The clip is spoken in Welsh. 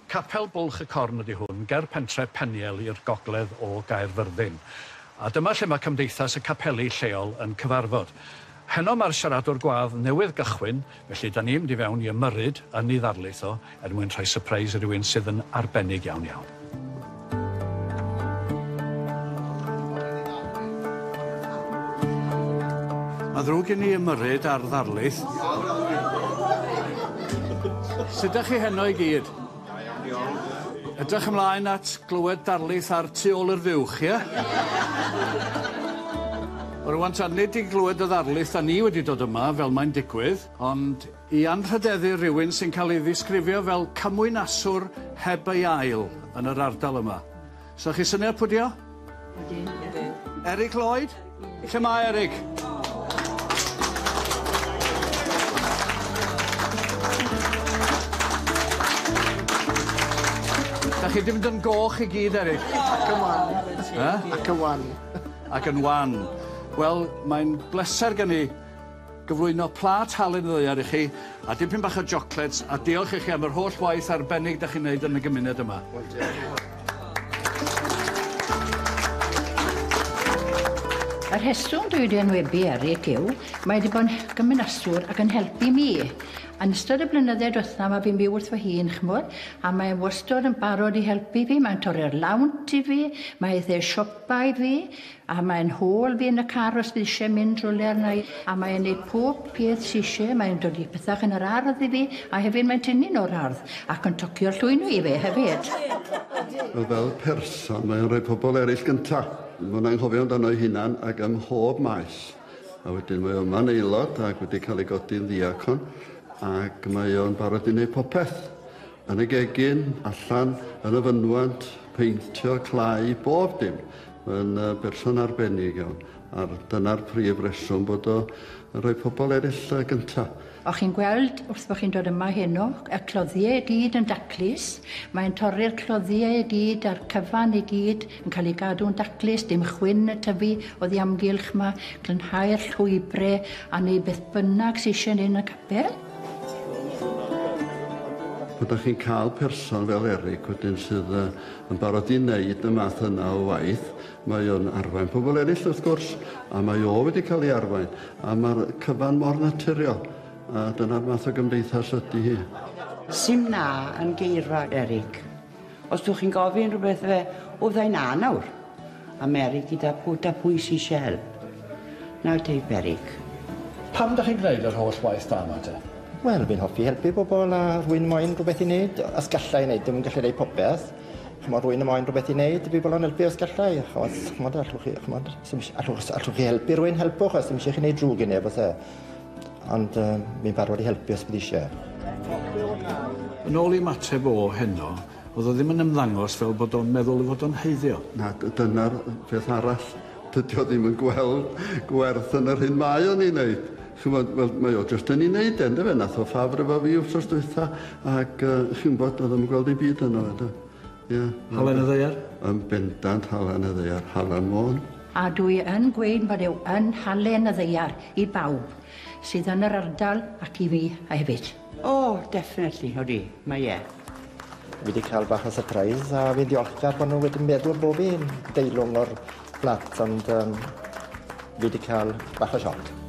Capel Bwlch y Corn ydy hwn, ger pentre Peniel i'r gogledd o Gaerfyrddin. A dyma lle mae Cymdeithas y Capeli lleol yn cyfarfod. Heno mae'r siaradwr gwadd newydd gychwyn, felly da ni'n mynd i fewn i ymyrryd yn ei ddarlith o, er mwyn rhoi sypreis i rywun sydd yn arbennig iawn iawn. Mae'n ddrwg gen i ymyrryd ar ddarlith. Sut ydych chi heno i gyd? Edrych ymlaen at glywed darlith ar Tu ôl i'r Fuwch, ie? Wel rŵan ta, nid i glywed y ddarlith 'dan ni wedi dod yma, fel mae'n digwydd, ond i anrhydeddu rhywun sy'n cael ei ddisgrifio fel cymwynaswr heb ei ail yn yr ardal yma. So chi syniad pwy 'di o? Ydyn. Ydyn. Eric Lloyd? Lle mae Eric? Da chi 'di mynd yn goch i gyd, Eric. Ac yn wan. Eh? Ac yn wan. Ac yn wan. Wel, mae'n bleser gen i gyflwyno plât halen y ddaear i chi, a dipyn bach o joclets, a diolch i chi am yr holl waith arbennig 'dach chi'n neud yn y gymuned yma. Wel diolch. Y rheswm dwi wedi enwebu Eric yw mae wedi bod yn gymynaswr ac yn helpu mi. Yn ystod y blynydde dwetha ma' fi'n byw wrth fy hun ch'mod a mae e wastod yn barod i helpu fi mae'n torri'r lawnt i fi mae eithe siopa i fi A mae'n hôl fi yn y car os bydd isie mynd rywle arna i. A mae e'n neud pob peth sy isie, mae'n dod i pethach yn yr ardd i fi, a hefyd mae'n tynnu nhw o'r ardd, ac yn tocio'r llwyni i fi hefyd. Wel fel person mae o'n rhoi pobl eraill gynta. Mae'n anghofio amdano ei hunan ac ym mhob maes. A wedyn mae o yma'n aelod ac wedi cael ei godi'n ddiacon ac mae o'n barod i wneud popeth. Yn y gegin, allan, yn y fynwant, peintio, clai, bob dim. Mae'n berson arbennig iawn, a dyna'r prif reswm bod o yn rhoi pobl eraill gynta. O'ch chi'n gweld wrth bo' chi'n dod yma heno, y cloddiau i gyd yn daclus, mae'n torri'r cloddiau i gyd a'r cyfan i gyd yn cael ei gadw'n daclus, dim chwyn y tyfu oddi amgylch 'ma, glanhau'r llwybre a neud beth bynnag sy isie neud yn y capel. Pan 'dach chi'n ca'l person fel Eric wedyn sydd yy yn barod i wneud y math yna o waith, mae o'n arwain pobl eraill wrth gwrs, a mae o wedi cael ei arwain, a mae'r cyfan mor naturiol, a dyna'r math o gymdeithas ydy hi. Sim na yn geirfa, Eric. Os dwch chi'n gofyn rhywbeth fe, o fydda i na nawr. A mae Eric gyda pwy, da pwy sy eisiau help. Nawr teip Eric. Pam dach chi'n gwneud yr holl waith da 'ma te? Wel, fi'n hoffi helpu bobl a rwy'n moyn rhywbeth i wneud, os galla i wneud, dim yn gallu gwneud popeth. Ch'mod, rwy'n moyn rhywbeth i wneud, fi bolon helpu os galla i, ch'mod, ch'mod, allwch chi, ch'mod, allwch, allwch chi helpu rwy'n helpwch, os ddim eisiau chi wneud drwg i neb, oes e. Ond fi'n barod i helpu os bydd eisiau. Yn ôl i ymateb o heno, oedd o ddim yn ymddangos fel bod o'n meddwl ei fod o'n haeddu o. Na, dyna'r peth arall. Dydy o ddim yn gweld gwerth yn yr hyn mae o'n ei wneud. Ch'mod, wel, mae o jyst yn ei wneud e, yndyfe? Nath o ffafr efo fi wsos dwytha, ac uh, chi'n gwybod, oedd o'n gweld ei byd yno fe, do. Ie. Halen y ddaear? Yn bendant halen y ddaear, halen Môn. A dwi yn gweud bod e yn halen y ddaear i bawb sydd yn yr ardal ac i fi hefyd. O, definitely, odi, mae e. Fi 'di cael bach o surprise a fi'n ddiolchgar bod nhw wedi meddwl bo' fi'n deilwng o'r fflat ond yym fi 'di cael bach o sioc.